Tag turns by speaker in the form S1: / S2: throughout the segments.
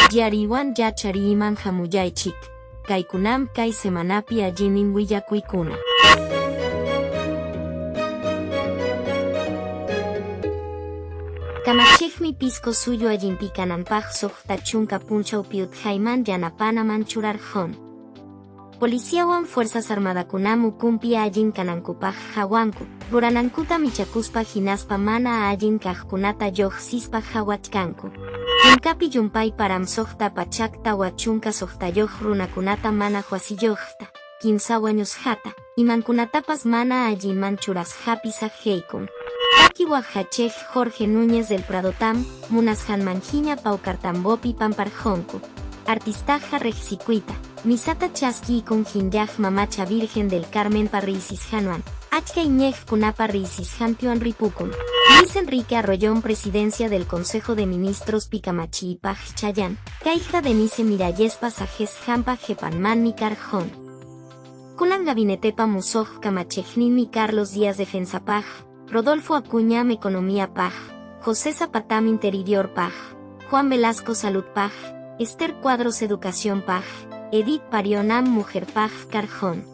S1: Diariywan yachariyman hamullaychik, kaykunam kay semanapi allinnin willakuykuna. Kamachiqmi Pisco suyu allinpi kananpaq 60 punchaw piutqayman yanapanaman churarqun. Policiawan Fuerzas Armadakunam ukunpi allin kanankupaq hawanku, ruranankuta michakuspa hinaspa mana allin kaqkunata lluqsispa hawachkanku. Yunkapi llumpay param 646 runakunata mana huasiyuqta, kimsa wañusqata, imankunatapas mana allinman churasqapi saqeykun. Taki waqhachiq Jorge Núñez del Pradotam munasqanmanhiña Paucartambopi pamparqunku. Artistaqa riqsikuyta, misata chaskiykun hinllaq mamacha Virgen del Carmenpa riysisqanwan, achka iñiqkunapa riysisqanpiwan ripukun. Luis Enrique Arroyón Presidencia del Consejo de Ministros pikamachiypaq chayan, kayqa Denise Mirallespa saqesqanpa qhipanmanmi karqun. Kunan gabinetepa musuq kamachiqninmi Carlos Díaz Defensapaq, Rodolfo Acuñam Economíapaq, José Zapatam Interiorpaq, Juan Velasco Saludpaq, Esther Cuadros Educaciónpaq, Edith Parionam Mujerpaq karqun.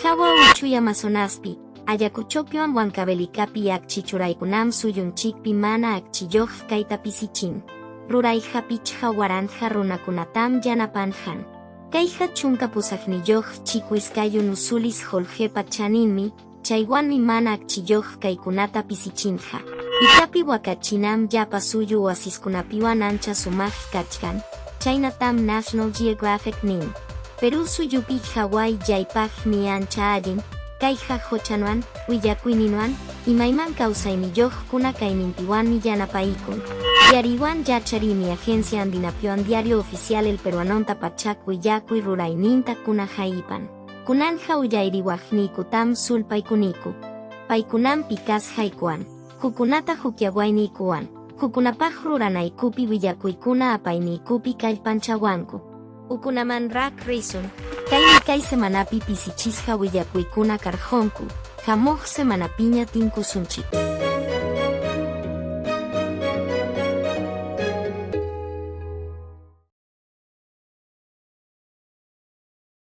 S1: Hawa uchuy Amazonaspi, Ayacuchopiwan Huancavelicapi akchi churaykunam suyunchikpi mana akchiyuq kayta pisichin. Rurayqa pichqa waranqa runakunatam yanapanqan. Kayqa 18 chikuiskayu nusulis qullqipa chaninmi, chaywanmi mana akchiyuq kaykunata pisichinqa. Ichapi wakachinam llapa suyu wasiskunapiwan ancha sumaq kachkan, chaynatam National Geographic nin. Perú suyupi Hawái yaypaqmi ancha allin, kayqa quchanwan, willakuyninwan, imayman kawsayniyuqkuna kayninpiwanmi yanapaykun. Diariywan yachariymi Agencia Andinapiwan Diario Oficial El Peruanonta pachak willakuy rurayninta kunahaypan. Kunanja uyayriwaqniykutam sulpaykuniku. Paykunam pikasqaykuwan, hukkunata hukllawayniykuwan, hukkunapaq ruranaykupi willakuykuna apayniykupi kallpanchawanku. Ukunamanraq risun. Kaymi kay semanapi pisichisqa willakuykuna karqunku, hamuq semanapiña tinkusunchik.